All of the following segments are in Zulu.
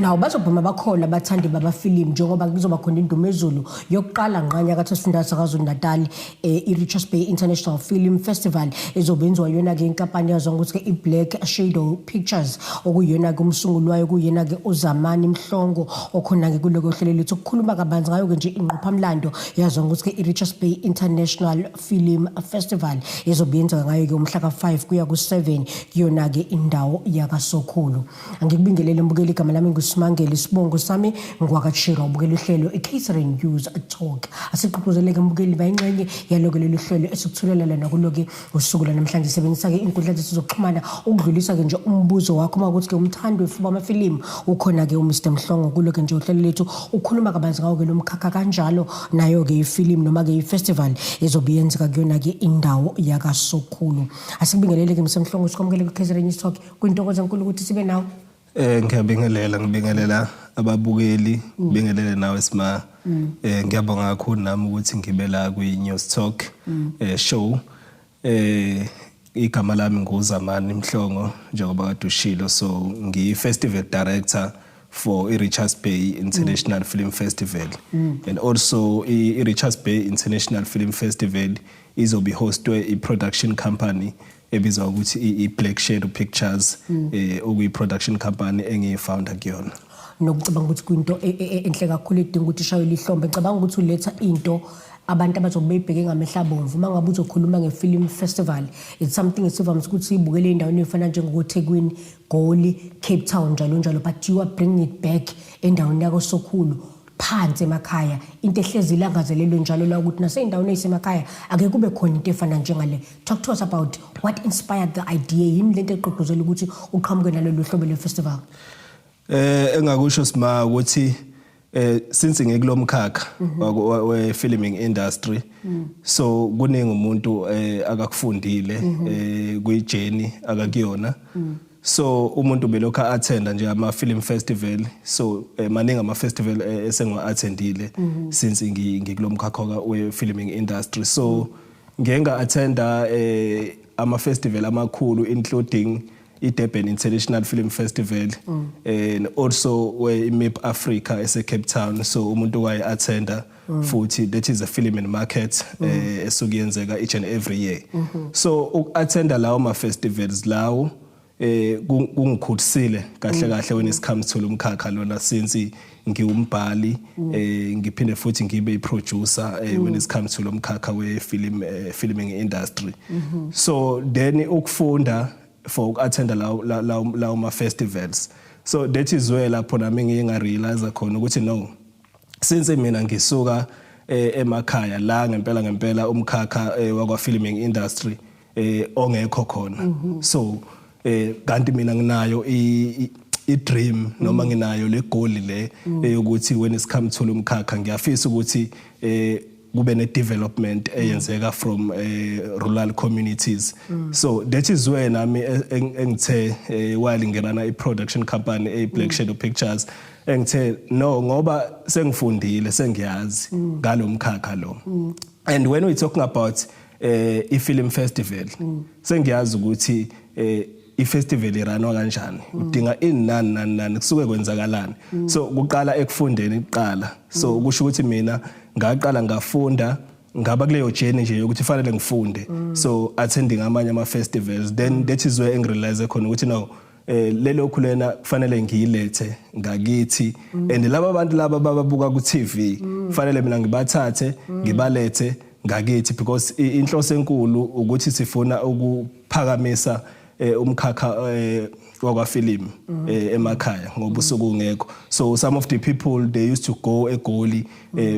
Nawo bazobhuma bakhona abathandi bamafilimu njengoba kuzoba khona indumezulu yokuqala ngqanyakatho esifundazwe saKwaZulu-Natal, i-Richards Bay International Film Festival ezobe yenziwa yona-ke inkampani yaziwa ngokuthi-ke i-Black Shadow Pictures, okuyiyona-ke umsunguli wayo kuyena-ke uZamani Mhlongo okhona-ke kuloko hlelo lethu ukukhuluma kabanzi ngayo-ke nje ingqophamlando yaziwa ngokuthi-ke i-Richards Bay International Film Festival ezobe yenzeka ngayo-ke umhla ka-5 kuya ku-7 kuyona-ke indawo yakaSokhulu. Angikubingelele mbukeli, igama lami nguSimangele, isibongo sami ngwakaChiro, ubukela uhlelo i-KZN News Talk. Asigqugquzeleke mbukeli bayingxenye yaloko lolu hlelo esikuthulela lona kuloke usuku lwanamhlanje. Sebenzisa-ke iy'nkundla zethu zokuxhumana ukudlulisa-ke nje umbuzo wakho uma ukuthi-ke umthandi wefuba amafilimu ukhona-ke uMr Mhlongo kuloke nje uhlelo lethu ukhuluma kabanzi ngawo-ke lo mkhakha, kanjalo nayo-ke ifilimu noma-ke ifestival ezobe yenzeka kuyona-ke indawo yakaSokhulu. Asikubingelele-ke Mr Mhlongo, sikwamukele kwi-KZN News Talk, kwintokozo enkulu ukuthi sibe nawe. Ngiyabingelela, ngibingelela ababukeli, ngibingelele nawe Sima. Ngiyabonga kakhulu nami ukuthi ngibe la kwi News Talk show. Igama lami nguZamani Mhlongo njengoba kade ushilo, so ngiyi festival director for i-Richards Bay International Film Festival, and also i-Richards Bay International Film Festival izobe hostwe i-production company ebizwa ukuthi i-Black Shadow Pictures, okuyi-production company engiyi-founder kuyona. Nokucabanga ukuthi kuyinto enhle kakhulu edinga ukuthi ishaywe lihlombe. Ngicabanga ukuthi uletha into abantu abazobe beyibheke ngamehlo abomvu. Uma ngabe uzokhuluma nge-film festival, it's something esivamise ukuthi siyibukele ey'ndaweni ey'fana njengokuThekwini, Goli, Cape Town, njalo njalo, but you are bringing it back endaweni yakoSokhulu phansi emakhaya, into ehlezi ilangazelelwe njalo la ukuthi nasey'ndaweni ey'semakhaya ake kube khona into efana njengale. Talk to us about what inspired the idea. Yini lento egqugquzela ukuthi uqhamuke nalolu hlobo lwe-festival? Engakusho Sima ukuthi since ngikulomkhakha we filming industry, so kuningi umuntu akakufundile kwi journey akakuyona. So umuntu belokhu attenda nje ama film festival, so maningi ama festival esengiwa attendile since ngikulomkhakha we filming industry. So ngeke nga attenda ama festival amakhulu, including i-Durban International Film Festival and also we-MIP Africa ese Cape Town. So umuntu waye attenda futhi, that is a film and market esuke yenzeka each and every year. So uku-attenda lawo ma festivals lawo kungikhulisile kahle kahle when it comes to lomkhakha lona, since ngiwumbhali, ngiphinde futhi ngibe i-producer when it comes to lomkhakha we film filming industry. So then ukufunda for uku-attenda lawo ma festivals, so that is where lapho nami ngiye nga-realize khona ukuthi no, since mina ngisuka emakhaya la ngempela ngempela umkhakha wakwa filming industry ongekho khona, so kanti mina nginayo i dream noma nginayo le goal le eyokuthi when it comes to lomkhakha ngiyafisa ukuthi kube ne development eyenzeka from rural communities. So that is where nami engithe while ngiruna i production company a Black Shadow Pictures, engithe no, ngoba sengifundile, sengiyazi ngalomkhakha lo, and when we talking about i film festival, sengiyazi ukuthi i-festival irunwa kanjani, udinga ini, nani nani nani, kusuke kwenzakalani. So kuqala ekufundeni kuqala. So kusho ukuthi mina ngaqala ngafunda, ngaba kuleyo journey nje yokuthi fanele ngifunde, so attending amanye ama festivals. Then that is where engirealize khona ukuthi no, lelokhu lena kufanele ngiyilethe ngakithi, and laba bantu laba bababuka ku TV kufanele mina ngibathathe ngibalethe ngakithi, because inhloso enkulu ukuthi sifuna ukuphakamisa umkhakha wakwa film emakhaya, ngoba usuku ungekho. So some of the people, they used to go eGoli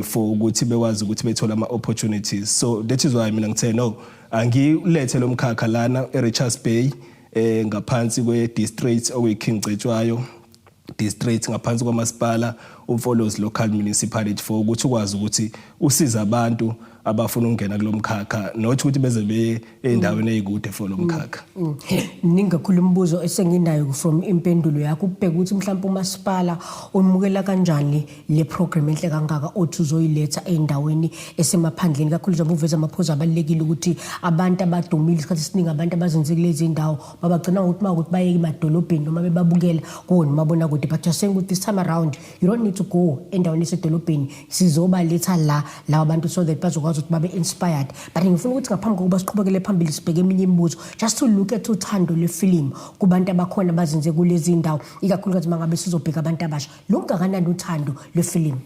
for ukuthi bekwazi ukuthi bethole ama opportunities. So that is why mina ngithe no, angilethe lo mkhakha lana eRichards Bay, ngaphansi kwe district okuyi King Cetshwayo district, ngaphansi kwamasipala uMfolozi Local Municipality, for ukuthi ukwazi ukuthi usize abantu Abafuna ukungena kulomkhakha, not ukuthi beze beye endaweni ezikude for lo mkhakha. Mningi kakhulu imibuzo esenginayo from impendulo yakho, ukubheka ukuthi mhlawumbe umasipala umukela kanjani le program enhle kangaka othi uzoyiletha endaweni esemaphandleni, kakhulu njengoba uveza amaphuzu abalulekile ukuthi abantu abadumile isikhathi esiningi, abantu abazenze kulezi ndawo, babagcina ngokuthi uma ukuthi baye emadolobheni noma bebabukela kuwona umabonakude. But you're saying ukuthi this time around you don't need to go endaweni esedolobheni, sizobaletha la laba bantu so that bazokwazi ukuthi babe inspired. But ngifuna ukuthi ngaphambi kokuba siqhubekele phambili sibheke eminye imibuzo, just to look at uthando lwefilimu kubantu abakhona abazenze kulezi ndawo, ikakhulukazi uma ngabe sizobheka abantu abasha, lungakanani uthando lwefilimu?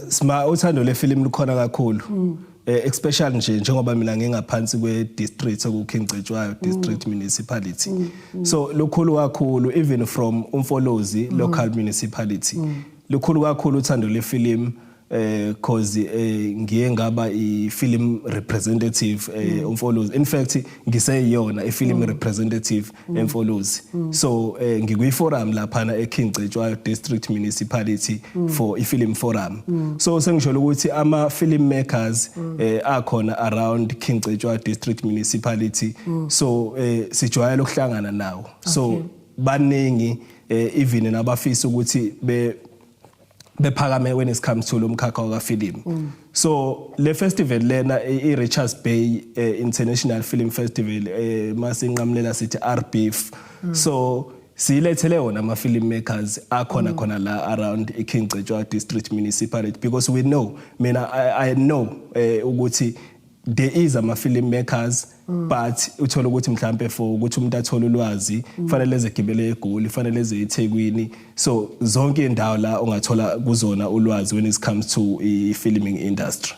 Sima, uthando lefilimu lukhona kakhulu. Especially nje njengoba mina ngingaphansi kwe district oku King Cetshwayo District Municipality. So lukhulu kakhulu, even from Umfolozi Local Municipality. Lukhulu kakhulu uthando lefilimu cause ngiye ngaba i film representative Umfolozi. In fact, ngiseyiyona i film representative eMfolozi. So ngikwi forum lapha e King Cetshwayo District Municipality for i film forum. So sengisho ukuthi ama film makers akhona around King Cetshwayo District Municipality, so sijwayele ukuhlangana nawo. So baningi, even nabafisa ukuthi be bephakame when it comes to lo mkhakha waka film. So le festival lena, i Richards Bay International Film Festival, masinqamulela sithi RBIF, so siyilethele wona ama film makers akhona khona la around i King Cetshwayo District Municipality, because we know, mina I know ukuthi there is ama film makers, but uthola ukuthi mhlambe for ukuthi umuntu athole ulwazi fanele ezegibele eGoli, fanele eze eThekwini. So zonke indawo la ungathola kuzona ulwazi when it comes to i filming industry.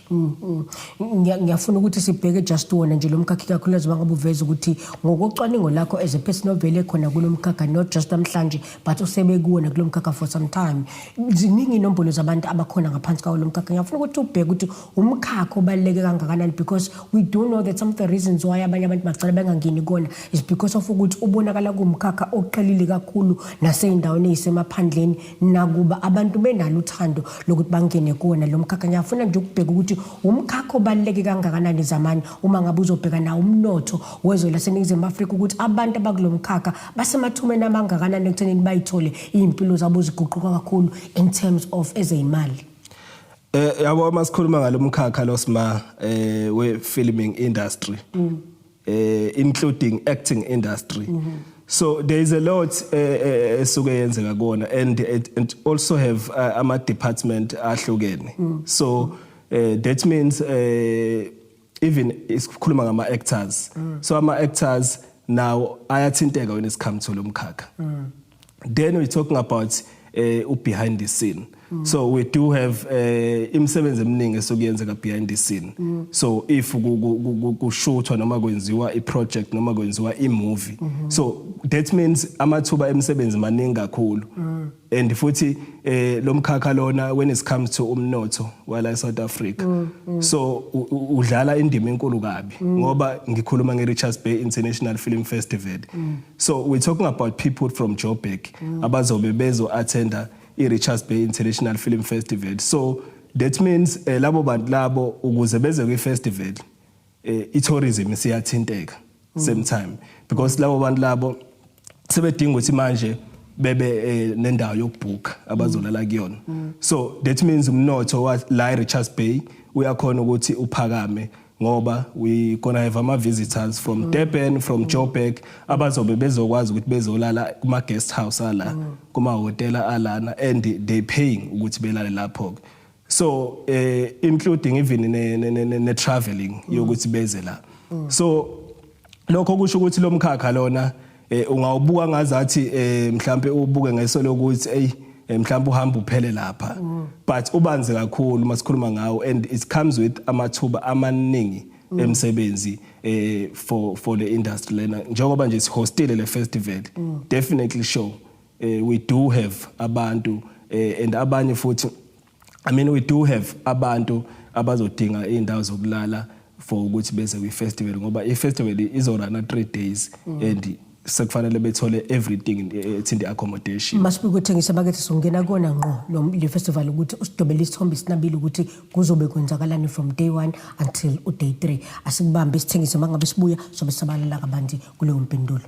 Ngiyafuna ukuthi sibheke just wona nje lo mkhakha, ikakhulukazi uma ngabe uveza ukuthi ngokocwaningo lakho as a person ovele khona kulo mkhakha, not just namhlanje but usebe kuwona kulo mkhakha for some time, ziningi inombolo zabantu abakhona ngaphansi kwawo lo mkhakha. Ngiyafuna ukuthi ubheke ukuthi umkhakha obaluleke kangakanani, because we do know that some of the reasons why abanye abantu bagcina bengangeni kona is because of ukuthi ubonakala kuwumkhakha oqhelile kakhulu nasey'ndaweni ey'semaphandleni, nakuba abantu benalo uthando lokuthi bangene kuwona lo mkhakha. Ngiyafuna nje ukubheka ukuthi umkhakha obaluleke kangakanani zamani uma ngabe uzobheka nawo umnotho wezwe laseNingizimu Afrika, ukuthi abantu abakulo mkhakha basemathumeni amangakanani ekuthenini bayithole iy'mpilo zabo ziguquka kakhulu in terms of ezeyimali. Yabo, masikhuluma ngalomkhakha losima we filming industry, including acting industry, so there is a lot esuke yenzeka kona, and also have ama department ahlukene. So that means even isikhuluma ngama actors, so ama actors now ayathinteka when it comes to lo mkhakha. Then we're talking about behind the scene. So we do have imisebenzi eminingi esokuyenzeka behind the scene. So if kushuthwa noma kwenziwa i project noma kwenziwa i movie, so that means amathuba emisebenzi maningi kakhulu. And futhi lo mkhakha lona, when it comes to umnotho wala eSouth Africa, so udlala indima enkulu kabi, ngoba ngikhuluma ngeRichards Bay International Film Festival, so we're talking about people from Joburg abazobe bezo attenda iRichards Bay International Film Festival. So that means labo bantu labo ukuze beze kwi festival, i-tourism isiyathinteka same time, because labo bantu labo sebedinga ukuthi manje bebe nendawo yokubhuka abazolala kuyona. So that means umnotho wa la eRichards Bay uyakhona ukuthi uphakame, ngoba we gonna have ama visitors from Durban, from Joburg, abazobe bezokwazi ukuthi bezolala kuma guest house ala, kuma hotela alana, and they paying ukuthi belale lapho. So including even ne traveling yokuthi beze la. So lokho kusho ukuthi lo mkhakha lona ungawubuka ngazathi mhlambe ubuke ngeso lokuthi hey, mhlambe uhamba uphele lapha, but ubanzi kakhulu masikhuluma ngawo, and it comes with amathuba amaningi emsebenzi for the industry lena. Njengoba nje sihostile le festival, definitely sure we do have abantu and abanye futhi, I mean, we do have abantu abazodinga indawo zokulala for ukuthi beze kwi festival, ngoba i festival izoruna 3 days and Sekufanele bethole everything ethinta accommodation. Masibike uthengisa makethe, songena kona ngqo le festival ukuthi usidobele isithombe sinabile ukuthi kuzobe kwenzakalani from day 1 until u-day 3. Asikubambe isithengise, mangabe sibuya sobe sabalala kabanzi kuleyo mpendulo.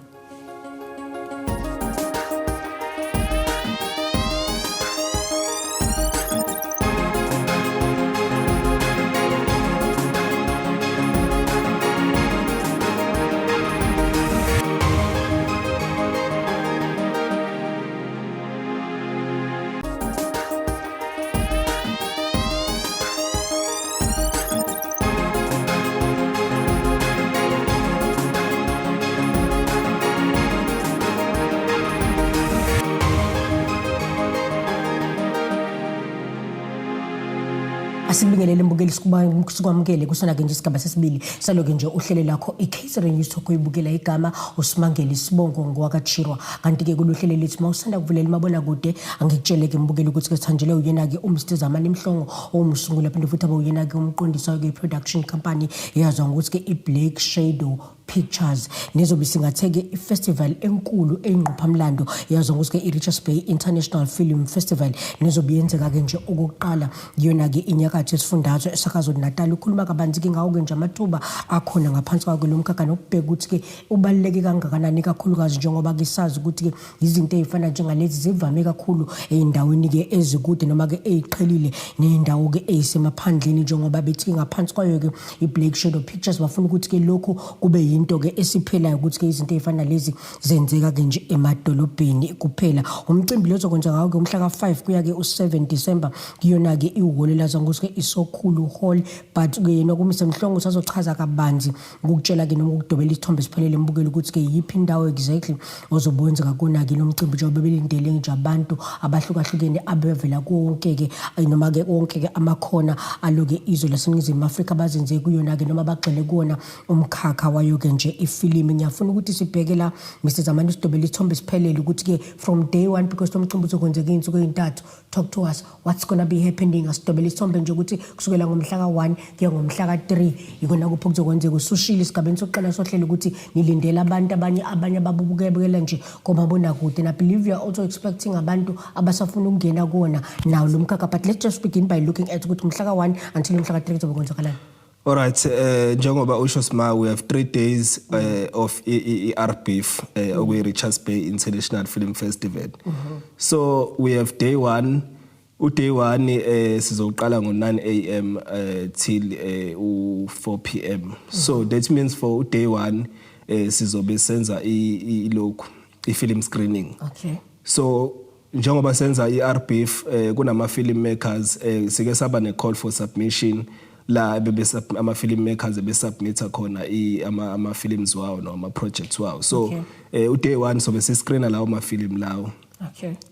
Asikubingelele mbukeli, sikwamukele kusona-ke nje isigaba sesibili saloke nje uhlelo lakho i-KZN News Talk. Oyibukela igama uSimangele, isibongo ngowakaChirwa. Kanti-ke kuluhlelo hlelo lethu, uma usanda kuvulela imabonakude, angikutshele-ke mbukeli ukuthi-ke sithanjelwe uyena-ke uMr Zamani Mhlongo, owumsunguli aphinde futhi abe uyena-ke umqondisi wayo-ke i-production company eyaziwa ngokuthi-ke i-Black Shadow Pictures, nezobe singatheke i-festival enkulu eyingqophamlando yazo ngokuthi-ke i-Richards Bay International Film Festival, nezobe yenzeka-ke nje okokuqala kuyona-ke inyakatho yesifundazwe saKwaZulu-Natal. Ukhuluma kabanzi-ke ngawo-ke nje amathuba akhona ngaphansi kwako lo mkhakha, nokubheka ukuthi-ke ubaluleke kangakanani, kakhulukazi njengoba-ke sazi ukuthi-ke izinto ey'fana njengalezi zivame kakhulu ey'ndaweni-ke ezikude noma-ke ey'qhelile ney'ndawo-ke ey'semaphandleni, njengoba bethi ngaphansi kwayo-ke i-Black Shadow Pictures bafuna ukuthi-ke lokhu kube yinto-ke esiphelayo, ukuthi-ke izinto ey'fana nalezi zenzeka-ke nje emadolobheni kuphela. Umcimbi lo ozokwenzeka ngawo-ke umhla ka-5 kuya-ke u-7 December kuyona-ke ihholo elazwa ngokuthi-ke iSokhulu Hall. But-ke yena kuMr Mhlongo usazochaza kabanzi ukukutshela-ke noma ukudobela isithombe siphelele mbukeli ukuthi-ke yiphi indawo exactly ozobe wenzeka kona-ke lo mcimbi, njengoba belindele nje abantu abahlukahlukene abevela kuwonke-ke noma-ke wonke-ke amakhona aloke izwe laseNingizimu Afrika bazenze kuyona-ke noma bagxile kuwona umkhakha wayo-ke nje ifilimu. Ngiyafuna ukuthi sibheke la, Mr Zamani, usidobele isithombe siphelele ukuthi-ke from day one, because lo mcimbi uzokwenzeka iy'nsuku ey'ntathu. Talk to us, what's gonna be happening? Asidobele isithombe nje ukuthi kusukela ngomhla ka-1 kuya ngomhla ka-3 ikona kuphi okuzokwenzeka. Usushile esigabeni sokuqala sohlelo ukuthi nilindele abantu abanye ababukela nje komabonakude, and I believe you are also expecting abantu abasafuna ukungena kuwona nawo lo mkhakha. But let's just begin by looking at ukuthi mhla ka-1 until umhla ka-3 kuzobe kwenzakalani. Alright, njengoba usho Sma, we have 3 days of i-RBIF, okuyi Richards Bay International Film Festival. So we have day 1. U day 1 sizoqala ngo 9 am till u 4 pm. So that means for day 1 sizobe senza ilokhu i-film screening. So njengoba senza i-RBIF, kunama film makers, sike saba ne call for submission la bebe ama film makers ebesubmita khona ama films wawo noma ama projects wawo. So u day 1 sobe siscreena lawo ma film lawo.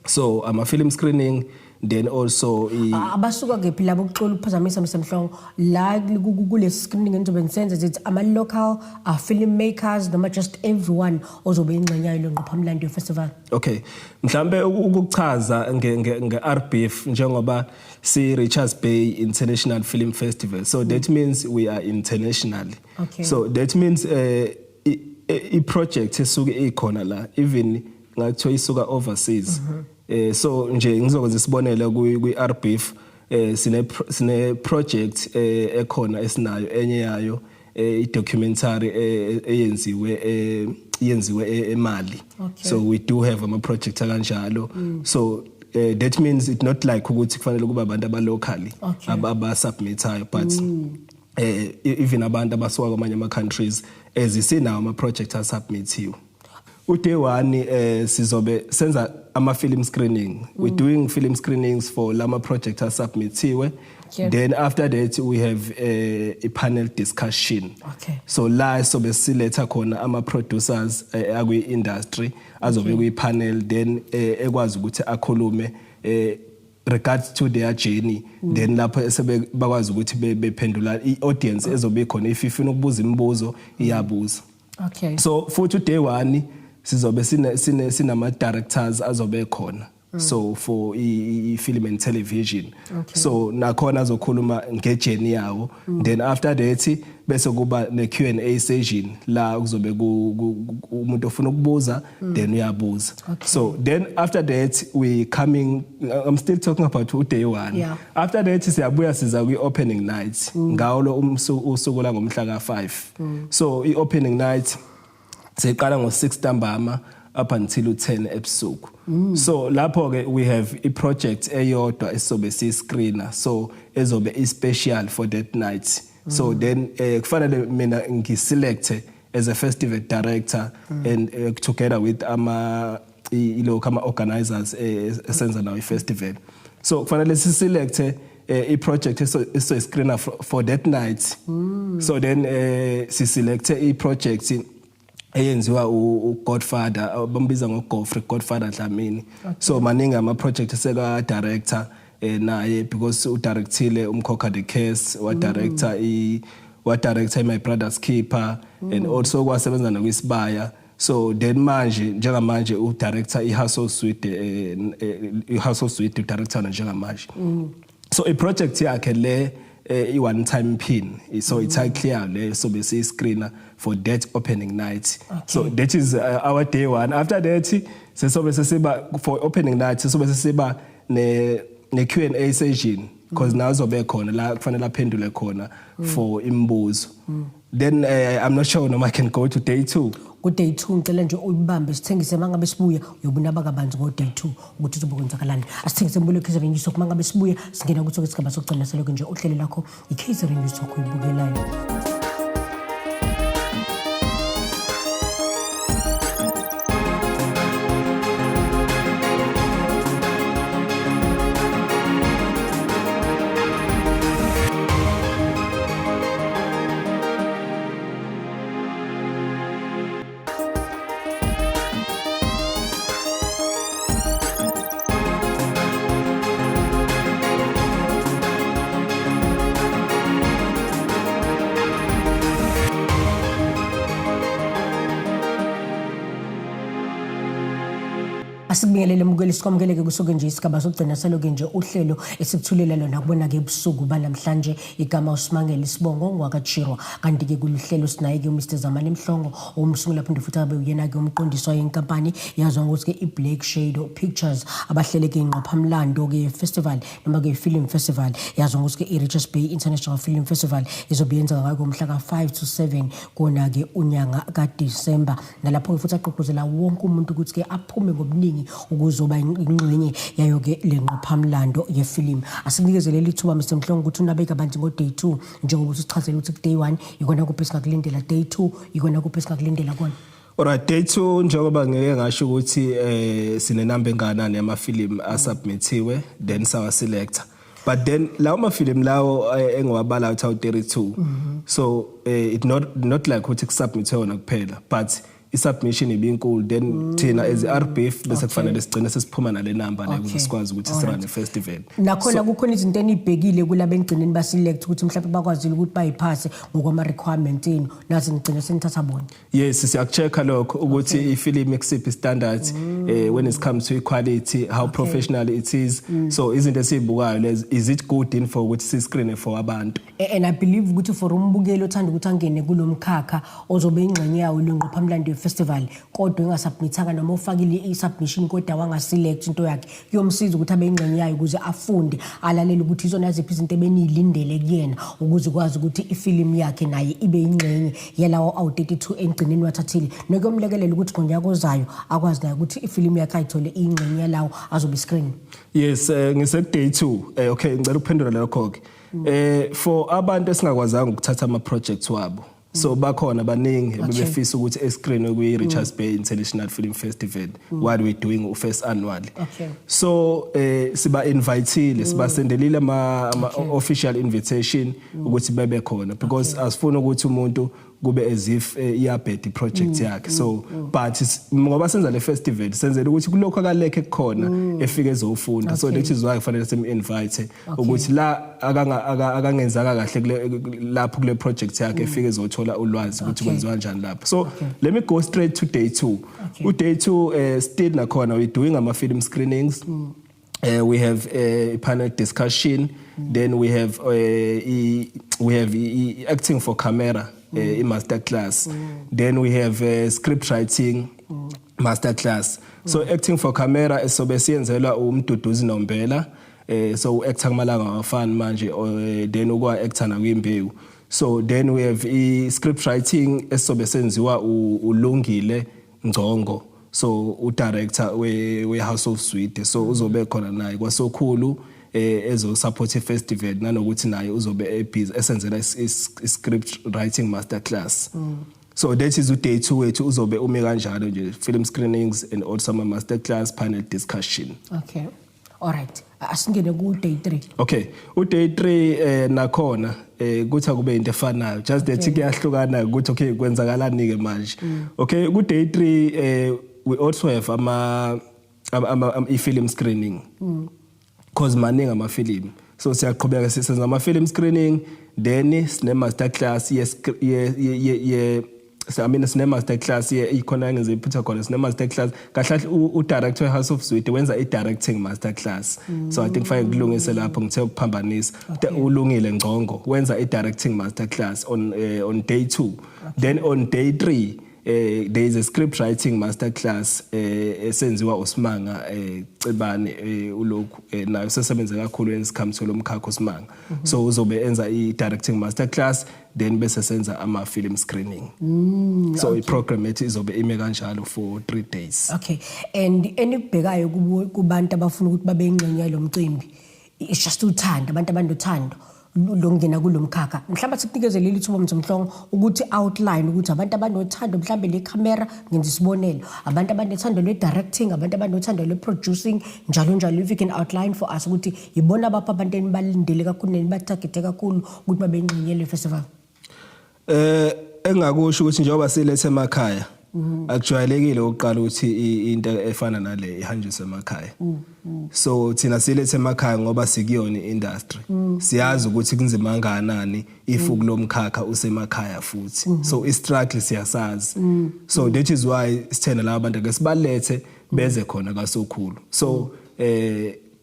So ama film screening, then also Abasuka kephi labo? Kuxola ukuphazamisa, Mr Mhlongo. La kule screening enizobe nisenza, zithi ama local film makers noma just everyone ozobe ingxenye yayo ngqophamlando ye-festival? Okay, mhlambe ukuchaza nge RBF, njengoba si Richards Bay International Film Festival, so that means we are international. So that means i project esuke ikhona la, even ngakuthiwa isuka overseas. So nje ngizokwenza isibonelo kwi RBF, sine project ekhona esinayo, enye yayo i documentary eyenziwe yenziwe eMali. So we do have ama project akanjalo. So that means it not like ukuthi kufanele kuba abantu aba locally aba submitayo, but even abantu abasuka kwamanye ama countries ezisinawo ama project asubmitiwe. U-day 1 sizobe senza ama film screening. We're doing film screenings for lama project asubmitiwe. Then after that we have a panel discussion. So la sobe siletha khona ama producers akwi industry azobe kwi panel, then ekwazi ukuthi akhulume regards to their journey. Then lapho sebe bakwazi ukuthi bephendula i-audience ezobe ikhona, if ifuna ukubuza imibuzo iyabuza. So futhi day 1 sizobe sine sine sinama directors azobe khona. So for i film and television, so nakhona azokhuluma ngejourney yawo. Then after that bese kuba ne Q&A session la kuzobe umuntu ofuna ukubuza, then uyabuza. So then after that we coming, I'm still talking about day 1. After that siyabuya siza kwi opening night ngawo lo usuku la ngomhla ka5. So i opening night siqala ngo6 ntambama up until u10 ebusuku. So lapho ke we have i project eyodwa esizobe si screener, so ezobe i special for that night. So then kufanele mina ngiselect as a festival director and together with ama ilokho ama organizers esenza nawo i festival, so kufanele si select i project eso screener for that night. So then si select i project eyenziwa uGodfather, bambiza ngoGoffrey Godfather Dlamini. So maningi ama project eseka director naye, because udirectile Umkhokha the Case, wa director i wa director My Brother's Keeper and also kwasebenza nakwisibaya. So then manje, njengamanje u director i Hustle Suite, i Hustle Suite director njengamanje. So i project yakhe le i one time pin, so it's clear le so bese screener for that opening night. So that is our day one. After that sesobe sesiba for opening night, sesobe sesiba ne Q&A session, because now uzobe khona la kufanele aphendule khona for imibuzo. Then I'm not sure noma I can go to day 2. Ku day 2 ngicela nje uyibambe, sithengise. Mangabe sibuya uyobona kabanzi ngo day 2 ukuthi uzobe kwenzakalani. Asithengise mbulo KZN News Talk. Mangabe sibuya singena kuthi isigaba sokugcina selokhu nje uhlelo lakho i-KZN News Talk uyibukelayo. Asikubingelele mukeli, sikwamukeleke kusuke nje isigaba sokugcina saloke nje uhlelo esikuthulela lona kubona-ke ebusuku banamhlanje. Igama uSimangele, isibongo ngwakaChirwa, kanti-ke kuluhlelo sinaye-ke uMr Zamani Mhlongo, umsunguli aphinde futhi abe uyena-ke umqondisi wayenkampani yaziwa ngokuthi-ke i-Black Shadow Pictures, abahlele-ke ingqophamlando-ke festival noma-ke i-film festival yaziwa ngokuthi-ke i-Richards Bay International Film Festival, izobe yenzeka ngayo ngomhla ka-5 to 7 kona-ke unyanga kaDisemba. Nalapho-ke futhi agqugquzela wonke umuntu ukuthi-ke aphume ngobuningi ukuzoba ingxenye yayo-ke le ngqophamlando yefilimu. Asikunikeze leli thuba, Mr Mhlongo, ukuthi unabe kabanzi ngo-day 2, njengoba usuchazela ukuthi ku-day 1 ikona kuphi esingakulindela, day 2 ikona kuphi esingakulindela kona. Alright, day 2, njengoba ngeke ngasho ukuthi sine number engakanani yamafilimu asubmithiwe, then sawa selector, but then lawo mafilimu lawo engiwabala out 32, so it not like ukuthi kusubmithe wona kuphela, but i-submission ibinkulu. Then thina as i-RBF bese kufanele sigcine sesiphuma nale number le ukuze sikwazi ukuthi sirun festival. Nakhona kukhona izinto enibhekile kulaba engcineni baselect ukuthi mhlawumbe bakwazile ukuthi bayiphase ngokwama requirement enu, nathi nigcina senithatha bona? Yes, siyakuchecka lokho ukuthi ifilimu ekusiphi standard when it comes to equality, how professional it is. So izinto esizibukayo lezi, is it good in for ukuthi si screen for abantu. And I believe ukuthi for umbukeli othanda ukuthi angene kulo mkhakha ozobe ingxenye yawo lengqophamlando ye-festival, kodwa engasubmithanga noma ufakile i-submission kodwa wangaselect into yakhe, kuyomsiza ukuthi abe ingxenye yayo ukuze afunde, alalele ukuthi izona ziphi izinto ebeniyilindele kuyena, ukuze kwazi ukuthi ifilimu yakhe naye ibe ingxenye yalawo awu-32 engcineni wathathile, nokuyomlekelela ukuthi ngonyaka ozayo akwazi naye ukuthi ifilimu yakhe ayithole ingxenye yalawo azobe screen. Yes, ngise day 2. Okay, ngicela ukuphendula lokho ke. For abantu esingakwazanga ukuthatha ama projects wabo, so bakhona baningi bebefisa ukuthi escreen kwi Richards Bay International Film Festival while we doing first annually. So siba inviteile, sibasendelile ama official invitation ukuthi bebe khona, because asifuna ukuthi umuntu Kube as if iyabheda iproject yakhe. So but ngoba senza le festival, senzela ukuthi kulokho akalekhe kukhona efike ezofunda. So that is why kufanele sim invite ukuthi la akangenzaka kahle kule lapho kule project yakhe, efike ezothola ulwazi ukuthi kwenziwa kanjani lapho. So let me go straight to day 2. U day 2, still nakhona we doing ama film screenings. We have a panel discussion, then we have acting for camera, master class. Then we have script writing master class. So acting for camera esobe siyenzelwa uMduduzi Nombela, so actor kumalanga awafani manje, then ukwa actor nakwimbewu. So then we have i script writing esobe senziwa uLungile Ngcongo, so u director we House of Zwide. So uzobe khona naye kwasokhulu ezo support festival, nanokuthi naye uzobe ebusy esenzela script writing master class. So that is day 2 wethu, uzobe ume kanjalo nje, film screenings and also ama master class, panel discussion. Okay, all right, asingene ku day 3. Okay, u day 3 nakhona kuthi akube into efanayo, just that kuyahlukana ukuthi okay, kwenzakalani ke manje. Okay, ku day 3 we also have ama i film screening, cause maningi ama film. So siyaqhubeka senza ama film screening, then sine master class ye so, I mean, sine master class ye ikhona ngiziphutha khona, sine master class kahle kahle. U director we House of Zwide wenza i directing master class. So I think fanele kulungise lapho, ngithe ukuphambanisa. Ulungile Ngcongo wenza i directing master class on day 2. Then on day 3 there is a script writing master class esenziwa uSimanga Cebane, ulokhu nayo sesebenze kakhulu when it comes to lomkhakha uSimanga. So uzobe enza i directing master class, then bese senza ama film screening. So i program ethu izobe ime kanjalo for 3 days. Okay, and enikubhekayo kubantu abafuna ukuthi babe ingxenye yalo mcimbi, it's just uthando, abantu abanothando lokungena kulo mkhakha. Mhlawumbe sikunikeze leli thuba, Mthomhlongo, ukuthi outline ukuthi abantu abanothando mhlawumbe le camera, ngenza isibonelo, abantu abanothando lwe-directing, abantu abanothando lwe-producing, njalo njalo. If you can outline for us ukuthi yibona bapha abantu enibalindele kakhulu nenibatargete kakhulu ukuthi babe ingxenye yale festival. Engakusho ukuthi njengoba silethe emakhaya, akujwayelekile ukuqala ukuthi into efana nale ihanjiswe emakhaya. So thina silethe emakhaya ngoba sikuyona iindustry, siyazi ukuthi kunzima kangakanani if kulomkhakha usemakhaya futhi, so i struggle siyasazi. So that is why sithena laba bantu ake sibalethe beze khona kasokhulu. So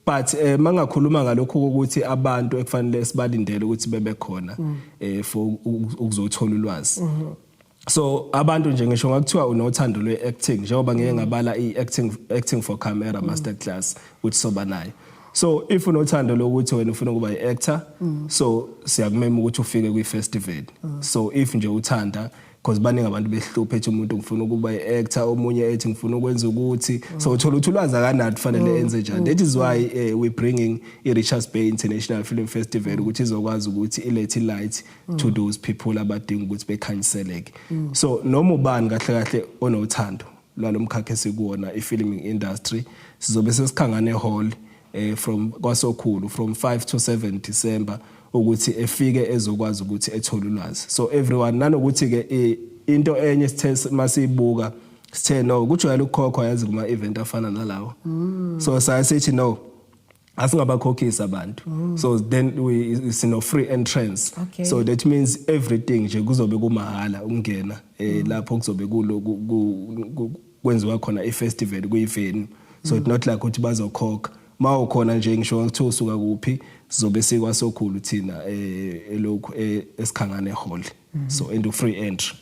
but mangakhuluma ngalokho ukuthi abantu ekufanele sibalindele ukuthi bebe khona for ukuzothola ulwazi, so abantu nje ngisho ngakuthiwa unothando lwe-acting, njengoba ngeke ngabala i-acting acting for camera master class ukuthi soba nayo. So if unothando lokuthi wena ufuna ukuba i-actor, so siyakumema ukuthi ufike kwi-festival. So if nje uthanda, because baningi abantu behluphe, ethi umuntu ngifuna ukuba i-actor, omunye ethi ngifuna ukwenza ukuthi, so uthola ukuthi ulwazi akanalo, kufanele enze njani. That is why we bringing i-Richards Bay International Film Festival ukuthi izokwazi ukuthi ilethe light to those people abadinga ukuthi bekhanyiseleke. So noma ubani kahle kahle onothando lwalomkhakha esikuwona, i-filming industry, sizobe sesikhangane hall from kwasokhulu from 5 to 7 December ukuthi efike ezokwazi ukuthi ethole ulwazi. So everyone, nanokuthi ke into enye sithe masibuka sithe no, kujwayele ukukhokhwa, yazi, kuma event afana nalawo. So saye sithi no, asingabakhokhisa abantu. So then we sino free entrance. So that means everything nje kuzobe kumahala ukungena lapho kuzobe kulo kwenziwa khona i-festival kuyi-venue. So it's not like ukuthi bazokhokha mawukhona nje, ngisho ngithiwa usuka kuphi, sizobe sikwasokhulu thina elokhu esikhangane hall. So and free entry.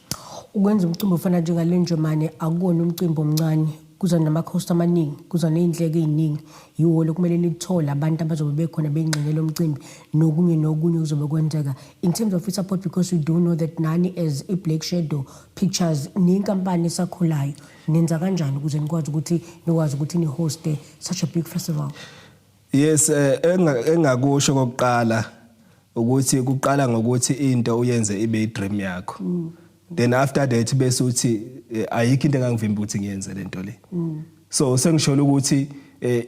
Ukwenza umcimbi ofana njengale Njomane akuwona umcimbi omncane, kuza nama-cost amaningi, kuza ney'ndleko ey'ningi. Yiwo kumele nithole abantu abazobe bekhona beyingxenye lomcimbi nokunye nokunye kuzobe kwenzeka in terms of i-support, because we do know that nani as i-Black Shadow Pictures niyinkampani esakhulayo. Nenza kanjani ukuze nikwazi ukuthi nikwazi ukuthi ni-hoste such a big festival? Yes, engakusho kokuqala ukuthi kuqala ngokuthi into uyenze ibe i-dream yakho. Then after that bese uthi ayikho into engangivimba ukuthi ngiyenze lento le. So sengisholo ukuthi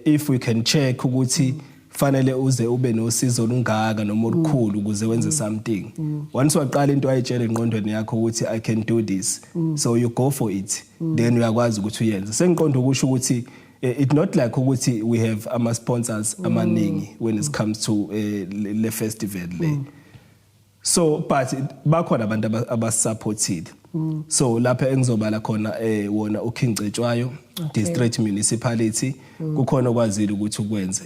if we can check ukuthi Fanele uze ube nosizo olungaka noma olukhulu ukuze wenze something. Once waqala into ayitshela engqondweni yakho ukuthi, "I can do this," so you go for it, then uyakwazi ukuthi uyenze. Sengiqonda ukusho ukuthi it not like ukuthi we have ama sponsors amaningi when it comes to le festival le. So but bakhona abantu abasupportile. So lapha engizobala khona wona uKing Cetshwayo District Municipality, kukhona okwazile ukuthi ukwenze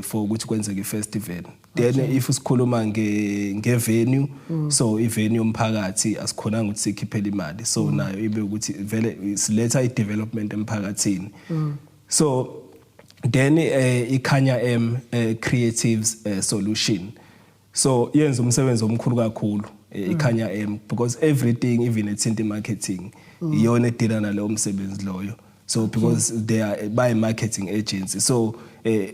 for ukuthi kwenzeke ifestival. Then if sikhuluma nge venue, so i venue yomphakathi asikhonanga ukuthi sikhiphele imali, so nayo ibe ukuthi vele siletha i development emphakathini. So then iKhanya M Creatives Solution, so yenza umsebenzi omkhulu kakhulu iKhanya M, because everything, even ethinta marketing, iyona edeala nalowo msebenzi loyo. So because they are by marketing agency, so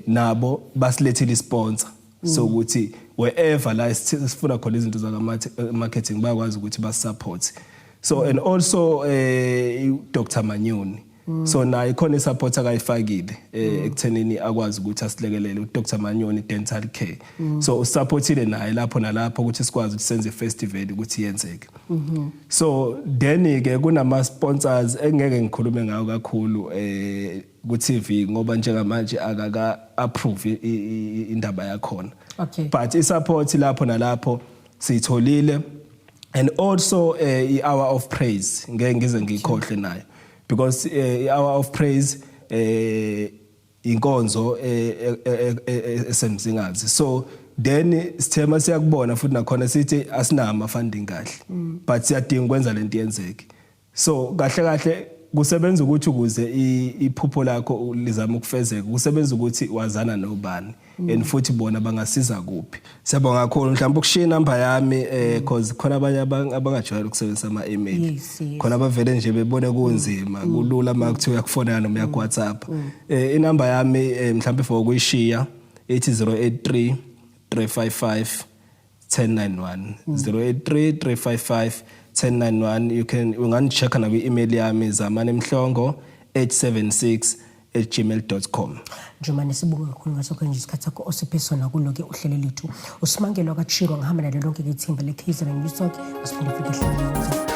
nabo basilethile isponsor, so ukuthi wherever la sifuna khona izinto zaka marketing, bayakwazi ukuthi basupport. So and also Dr Manyoni, so naye khona isupport akayifakile ekuthenini akwazi ukuthi asilekelele, uDr Manyoni Dental Care. So usupportile naye lapho nalapho ukuthi sikwazi ukuthi senze festival ukuthi yenzeke. So then ke kunama sponsors engeke ngikhulume ngawo kakhulu ku TV ngoba njengamanje akaka approve indaba yakhona. But isupport lapho nalapho siyitholile. And also i-hour of praise, ngeke ngize ngikhohle nayo, because i-hour of praise inkonzo esemzingazi. So then sithema siyakubona futhi nakhona sithi asinama funding kahle, but siyadinga ukwenza lento yenzeke. So kahle kahle kusebenza ukuthi ukuze iphupho lakho lizame ukufezeka, kusebenza ukuthi wazana nobani and futhi bona bangasiza kuphi. Siyabonga kakhulu. Mhlawumbe ukushiya inamba yami, cause khona abanye abangajwayele ukusebenzisa ama email. Khona abavele nje bebone kunzima, kulula uma kuthiwa uyakufonela noma uyaku WhatsApp. Inamba yami mhlawumbe for ukuyishiya ithi 083 355 1091, 083 355 1091. You can ungangichecka na kwi-email yami, zamanemhlongo876@gmail.com. Njomane, sibonga kakhulu ngaso nje isikhathi sakho osiphe sona kulo-ke uhlelo lethu. Usimangelo kaChirwa, ngihamba nalo lonke-ke ithimba le-KZN News Talk. Asiphinde futhi ehlelweni.